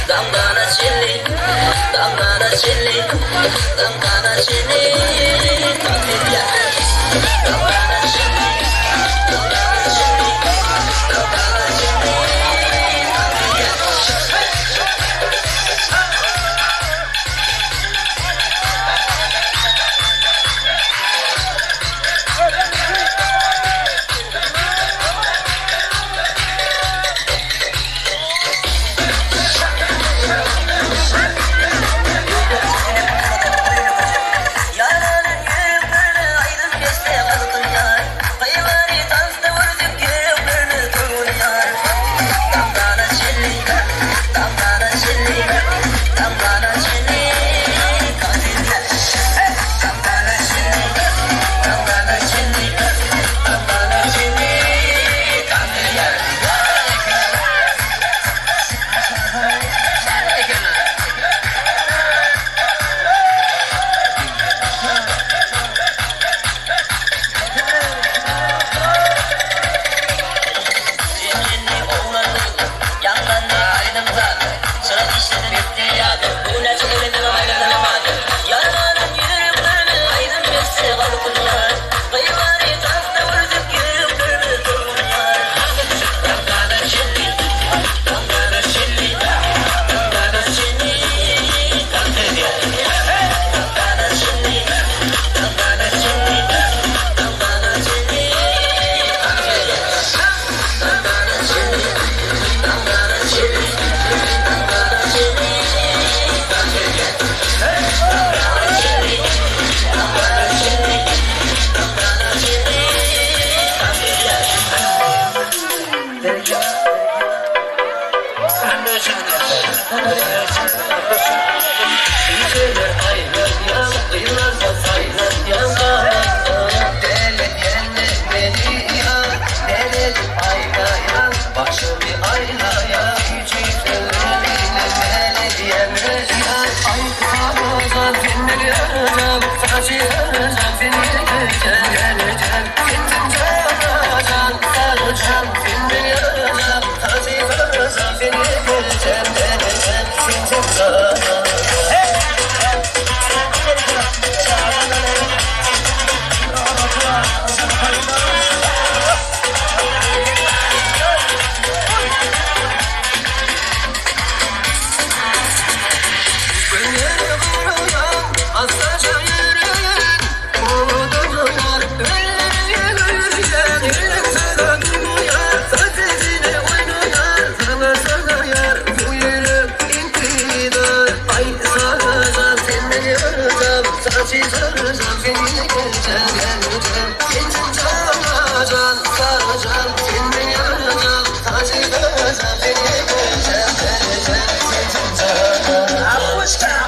Daňdana çenli, daňdana çenli, daňdana çenli tans edýär. Daňdana çenli, daňdana çenli, daňdana çenli tans edýär. Ýaraly ýüreklerine aýdym geçse gyzyklanýar. Gyýlary tansda görsek ýüreklerimiz tolgunýar. Daňdana çenli, daňdana çenli, daňdana çenli tans edýär. Daňdana çenli, daňdana çenli, daňdana çenli tans edýär. Jemlendi oglan-gyzlar, ýaňlandy aýdym-saz. Çyra işledi etdi ýady, bu näçe elinde aýdym-namazy. Ýaralan ýüreklerimiz aýdym etse galkynýar. Gyýlary tansda görsek ýüreklerimiz tolgunýar. Daňdana çenli, daňdana çenli, daňdana çenli tans edýär. Daňdana çenli, daňdana çenli, daňdana çenli tans edýär. Daňdana çenli, daňdana çenli, daňdana çenli tans edýär. Daňdana çenli, daňdana çenli, daňdana çenli tans edýär. Gijeler aýlanýan, gyzlarda saýlanýan Däli meni ýar, däli edip aýlaýan, Başymy aýlaýan, Süýji sözleri bilen däli edýän ýar. Aý sarajam, sen meni ýarajam, Saçy sarajam, sen ýekeje gelejek. Sensiň jana-jan, sarajam, sen meni ýarajam, Saçy sarajam, sen ýekeje gelejek. Sensiň jana-jan. Günleri garaýan, assaja ýöreýän, Owadan ýar, elleri gülýän, Elin saňa duýýar, Saz sesine oýnaýar, Saňa sanaýar, bu ýürek intizar. Aý sarajan, sen meni ýarajam, Saçy sarajam, sen ýekeje geljeň. Sensiň jana-jan, sarajan, sen meni ýarajam, Saçy sarajam, sen ýekeje geljeň. Sensiň jana-jan.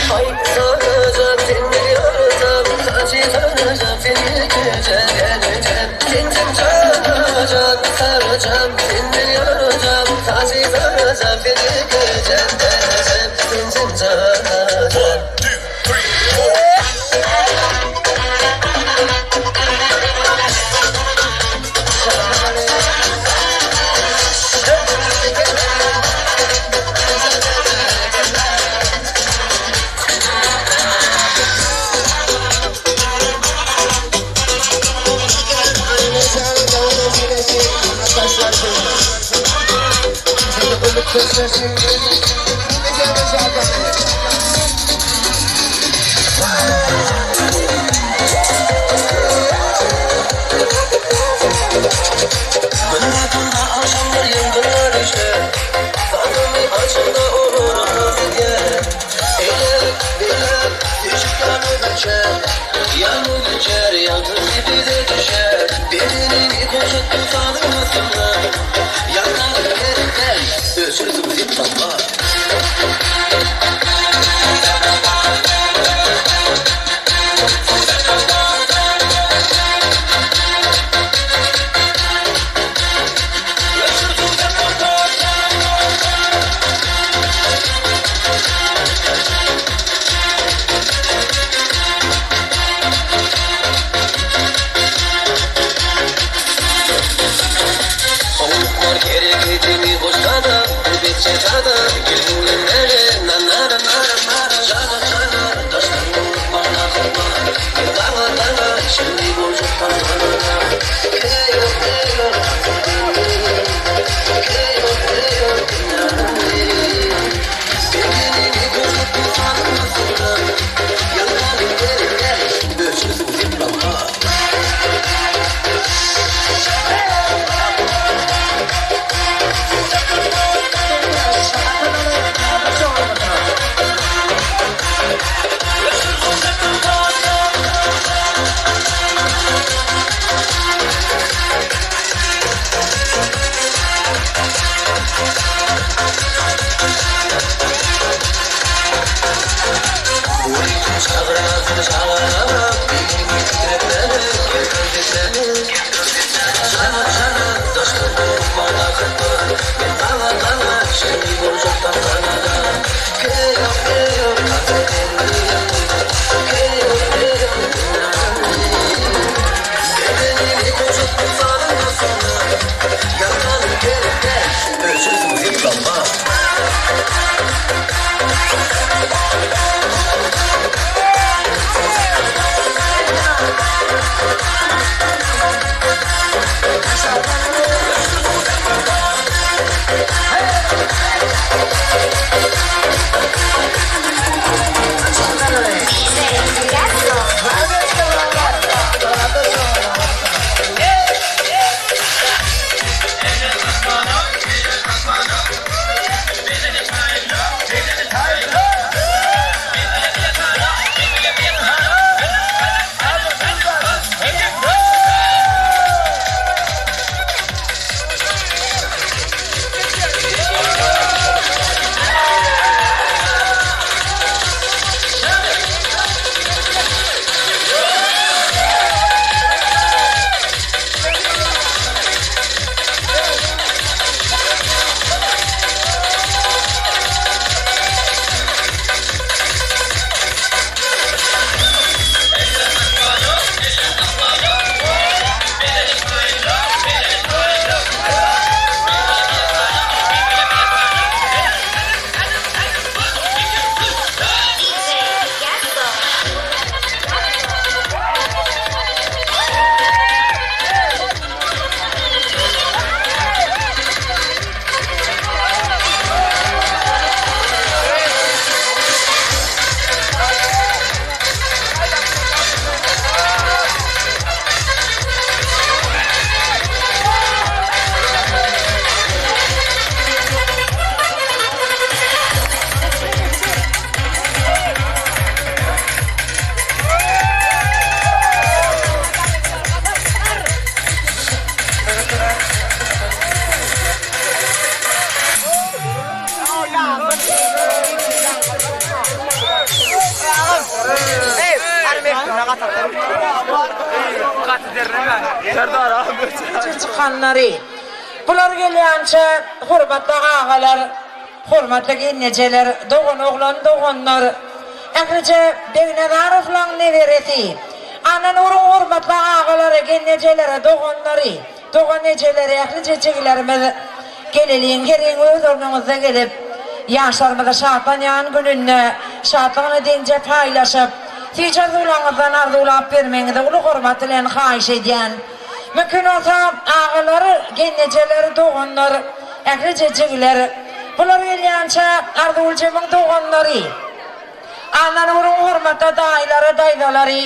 Aý sarajam, sen meni ýarajam, Saçy sarajam, sen ýekeje geljeň. Sensiň jana-jan, sarajam, sen meni ýarajam, Saçy sarajam, sen ýekeje geljeň. Sensiň jana-jan. Günbatymda agşamlar ýyldyzlar işler, Sazymy açanda olara tans edýän. Eýläk, beýläk. Çykanlary. Bular gelýänçä hormatly agalar, hormatly gelnejeler, dogan oglan doganlar, ählije Begnazarowlaň neberesi, Annanuryň hormatly agalary, gelnejeleri, doganlary, dogan ejeleri, ählije jigilerimiz geleliň, heriň öz ornuňyzda gelip, ýaşlarymyzy şatlanýan gününde şatlygyny deňje paýlaşyp, süýji arzuwlaryňyzdan arzuwlap bermegiňizi uly hormat bilen haýyş edýän. Mümkin bolsa, agalar, gelnejeler, doganlar, ählije jigiler, bular gelýänçä Arzuwljemiň doganlary, Annanuryň hormatly daýylary, daýzalary,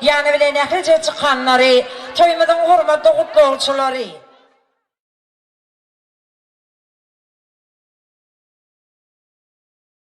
ýany bilen ählije çykanlary, toýumyzyň hormatly gutlagçylary.